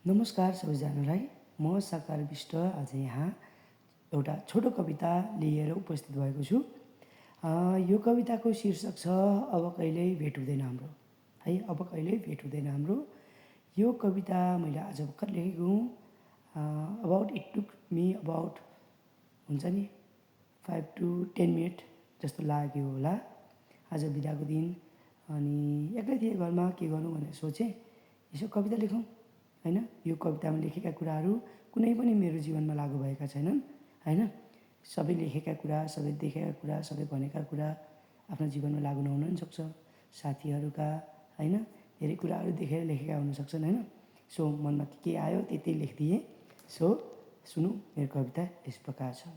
नमस्कार सबैजनालाई। म साकार विष्ट आज यहाँ एउटा छोटो कविता लिएर उपस्थित भएको छु। यो कविताको शीर्षक छ अब कहिल्यै भेट हुँदैन हाम्रो। है, अब कहिल्यै भेट हुँदैन हाम्रो। यो कविता मैले आज भर्खर लेखेको हुँ। About it took me about हुन्छ नि 5 to 10 मिनट जस्तो लाग्यो होला। आज बिदाको दिन अनि एक्लै थिएँ घरमा, के गर्नु भनेर सोचेँ यसो कविता लेखौँ हैन। यो कवितामा लेखेका कुराहरू कुनै पनि मेरो जीवनमा लागु भएका छैनन् हैन। सबै लेखेका कुरा, सबै देखेका कुरा, सबै भनेका कुरा आफ्नो जीवनमा लागु नहुन पनि सक्छ। साथीहरूका हैन धेरै कुराहरू देखेर लेखेका हुन सक्छन् हैन। सो मनमा के आयो त्यही लेखिदिएँ। सो सुनौ मेरो कविता यस प्रकार छ।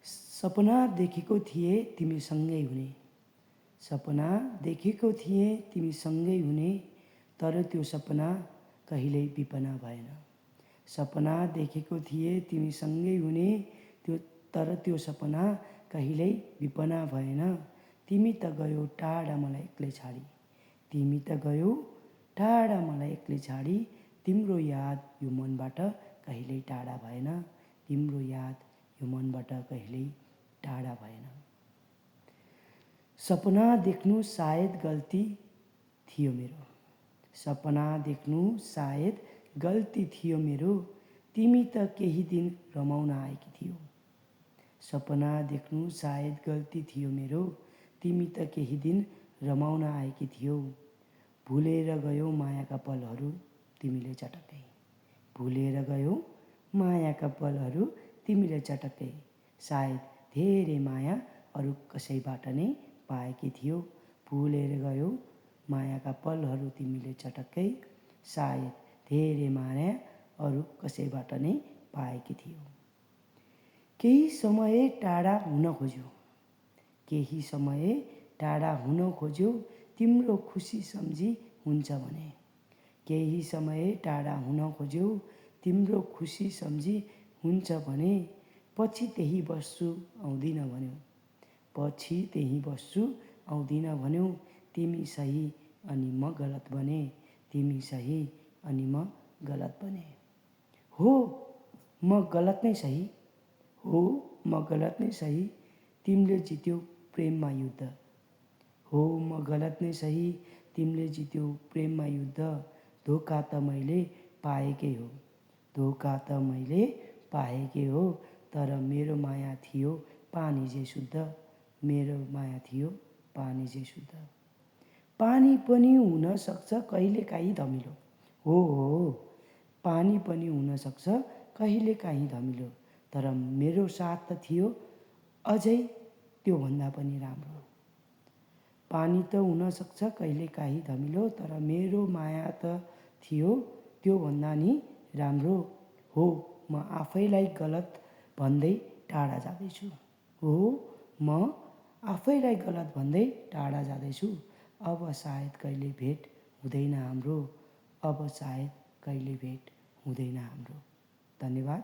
सपना देखेको थिए तिमी सँगै हुने, सपना देखेको थिएँ तिमी सँगै हुने, तर त्यो सपना कहिल्यै विपना भएन। सपना देखेको थिएँ तिमी सँगै हुने, तर त्यो सपना कहिल्यै विपना भएन। तिमी त गयो टाढा मलाई एक्लै छाडी, तिमी त गयो टाढा मलाई एक्लै छाडी, तिम्रो याद यो मनबाट कहिल्यै टाढा भएन, तिम्रो याद यो मनबाट कहिल्यै टाढा भएन। सपना देख्नु सायद गल्ती थियो मेरो, सपना देख्नु सायद गल्ती थियो मेरो, तिमी त केही दिन रमाउन आएकी थियौ। सपना देख्नु सायद गल्ती थियो मेरो, तिमी त केही दिन रमाउन आएकी थियौ। भुलेर गयौ मायाका पलहरू तिमीले चटक्कै, भुलेर गयौ मायाका पलहरू तिमीले चटक्कै, सायद धेरै माया अरू कसैबाट नै पाएकी थियौ। भुलेर गयौ मायाका पलहरू तिमीले चटक्कै, सायद धेरै माया अरू कसैबाट नै पाएकी थियौ। केही समय टाढा हुन खोज्यो, केही समय टाढा हुन खोज्यो, तिम्रो खुसी सम्झी हुन्छ भने, केही समय टाढा हुन खोज्यो, तिम्रो खुसी सम्झी हुन्छ भने, पछि त्यही बस्छु आउँदिन भन्यौ, पछि त्यही बस्छु आउँदिन भन्यौ। तिमी सही अनि म गलत बने, तिमी सही अनि म गलत बने। हो म गलत नै सही, हो म गलत नै सही, तिमीले जित्यौ प्रेममा युद्ध, हो म गलत नै सही, तिमीले जित्यौ प्रेममा युद्ध। धोका त मैले पाएकै हो, धोका त मैले पाएकै हो, तर मेरो माया थियो पानी झै शुद्ध, मेरो माया थियो पानी झै शुद्ध। पानी पनि हुन सक्छ कहिलेकाहीँ धमिलो, हो पानी पनि हुन सक्छ कहिलेकाहीँ धमिलो, तर मेरो साथ त थियो अझै त्योभन्दा पनि राम्रो। पानी त हुन सक्छ कहिलेकाहीँ धमिलो, तर मेरो माया त थियो त्योभन्दा नि राम्रो। हो म आफैलाई गलत भन्दै टाढा जाँदैछु, हो म आफैलाई गलत भन्दै टाढा जाँदैछु। अब सायद कहिले भेट हुँदैन हाम्रो, अब सायद कहिले भेट हुँदैन हाम्रो। धन्यवाद।